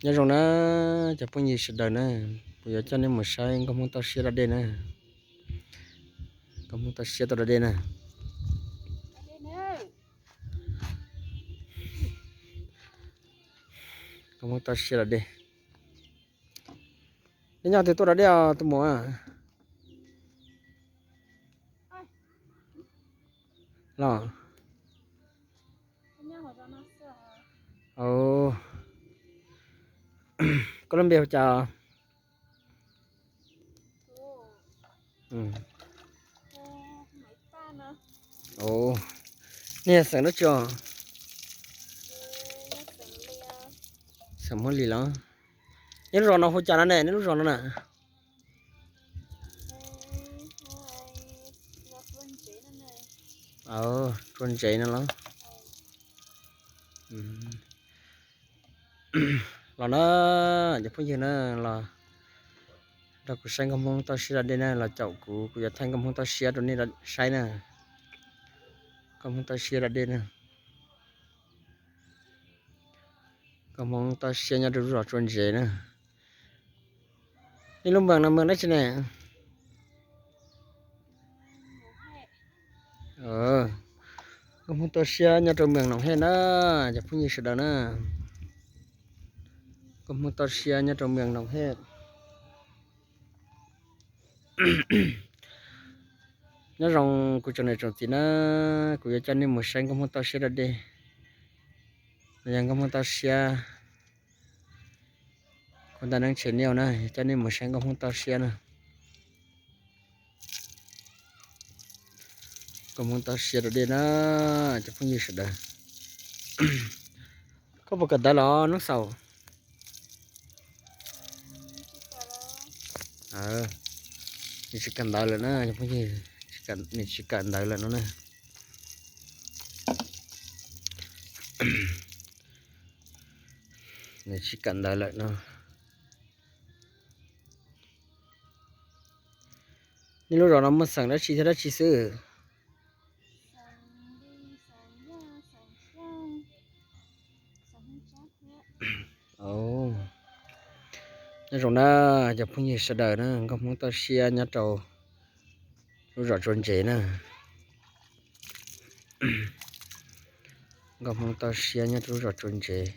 Nyob zoo na cov phooj ywg sawv daws na, kuv yuav coj nej mus saib nkauj Hmoob toj siab da dej na. Nkauj Hmoob toj siab tau da dej na. Nkauj Hmoob toj siab da dej. Nej nyob twg tuaj da dej os tus muam? Los, koj lub npe hu cas? Nej yog xeem dab tsi os? Xeem Hmoob Lis los? Nej lub zos no hu cas no ne, nej lub zos no na? Tsua Ntsev no los? Los na, cov phooj ywg na, los nrog kuv saib nkauj Hmoob toj siab da dej na, los caum kuv, kuv yuav thaij nkauj Hmoob toj siab rau nej saib na. Nkauj Hmoob toj siab da dej na. Nkauj Hmoob toj siab nyob rau lub zos Tsua Ntsev na. Nej lub meem no meem dab tsi ne? Nkauj Hmoob toj siab nyob rau meem Noom Hej na, cov phooj ywg sawv daws na. Nkauj Hmoob toj siab nyob rau meem Noom Hej. Nyob zoo kuv tsoom niam tsoom txiv na, kuv yuav coj nej mus saib nkauj Hmoob toj siab da dej. Yog nkauj Hmoob toj siab, kuv ntaj neeb tshe niaj na, coj nej mus saib nkauj Hmoob toj siab na. Nkauj Hmoob toj siab da dej na, cov phooj ywg sawv daws. Koj puas kawm ntawv los Noob Xaus? Nws tsis kawm ntawv lawm na, cov phooj ywg, nws tsis kawm ntawv lawm no na. Nws tsis kawm ntawv lawm no. Nej lub zos no muaj xeem dab tsi thiab dab tsi xwb? Nyob zoo na, cov phooj ywg sawv daws na, nkauj Hmoob toj siab nyob rau lub zos Tsua Ntsev na. Nkauj Hmoob toj siab nyob rau lub zos Tsua Ntsev.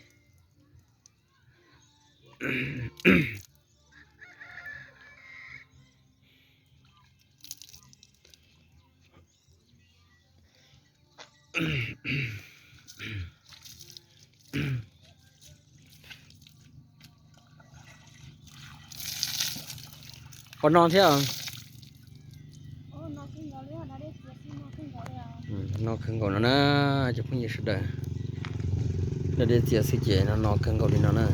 Puas no thiab? No kawg nkaus no na, cov phooj ywg sawv daws. Da dej txias xwb ces no no kawg nkaus li no na.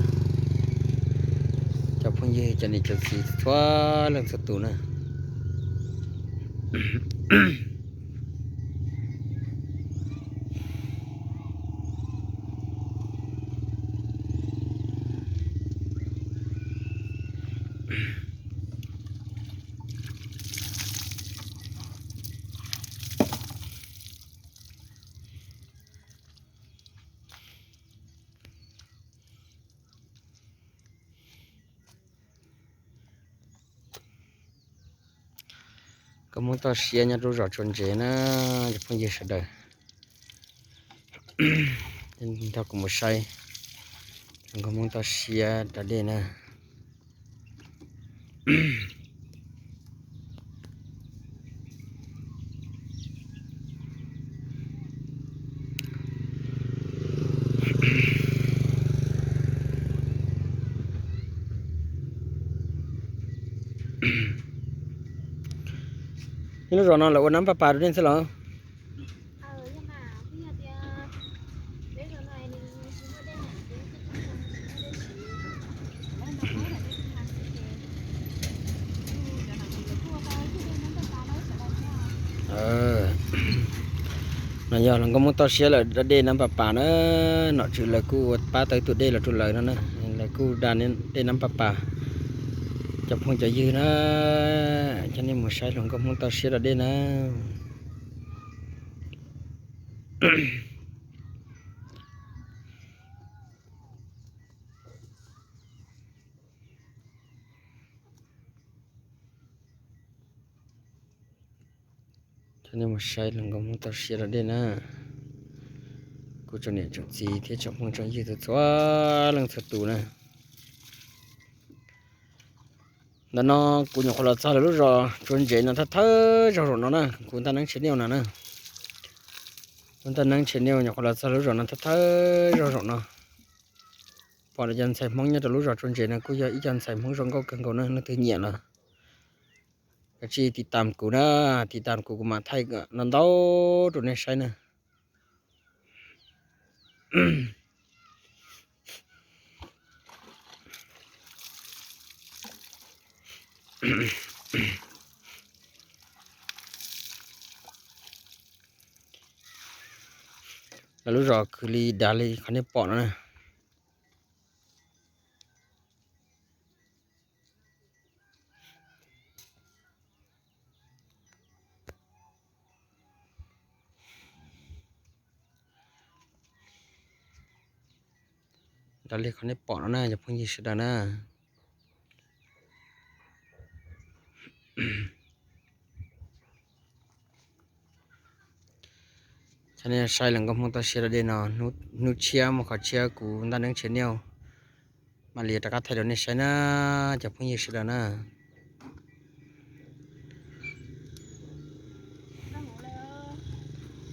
Cov phooj ywg cov niam cov txiv txhua leej txhua tus na. Nkauj Hmoob toj siab nyob rau zos Tsua Ntsev na, cov phooj ywg sawv daws. Nrog kuv mus saib nkauj Hmoob toj siab da dej na. Nej lub zos no lawv ua nab npaj pas rau nej xwb los? No yog hluas nkauj Hmoob toj siab lawv da dej nab npaj pas na, nom tswv lawv kuj ua pab tau ib tug dej los rau lawv no na, lawv kuj da dej nab npaj pas. Cov phooj cov ywg na, coj nej mus saib hluas nkauj Hmoob toj siab da dej na. Nej mus saib hluas nkauj Hmoob toj siab da dej na, kuv tsoom niam tsoom txiv thiab tsoom phooj tsoom ywg txhua leej txhua tus na. Ntawm no kuv nyuam qhuav los txog lawv lub zos Tsua Ntsev no thawj thawj zaug zaum no na, kuv Ntaj Neeb Channel no na. Kuv Ntaj Neeb Channel nyuam qhuav los txog lub zos no thawj thawj zaug zaum no. Pom cov ntxhais Hmoob nyob rau lub zos Tsua Ntsev no kuj yog ib co ntxhais Hmoob zoo nkauj kawg nkaus na, leej twg nyiam los kav tsij tiv tam kuv na, tiv tam kuv, kuv mam thaij ntau ntau rau nej saib na. Lawv lub zos khwv li dav li qhov nej pom no na. Dav li qhov nej pom no na cov phooj ywg sawv daws na. Cov nej saib hluas nkauj Hmoob toj siab da dej no, hnub tshiab muaj qhov tshiab kuv Ntaj Neeb Channel mam li rov qab thaij rau nej saib na cov phooj ywg sawv daws na.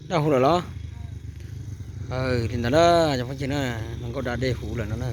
Daj huv lawm los? Li ntawd na cov phooj ywg na, hluas nkauj da dej huv lawm no na.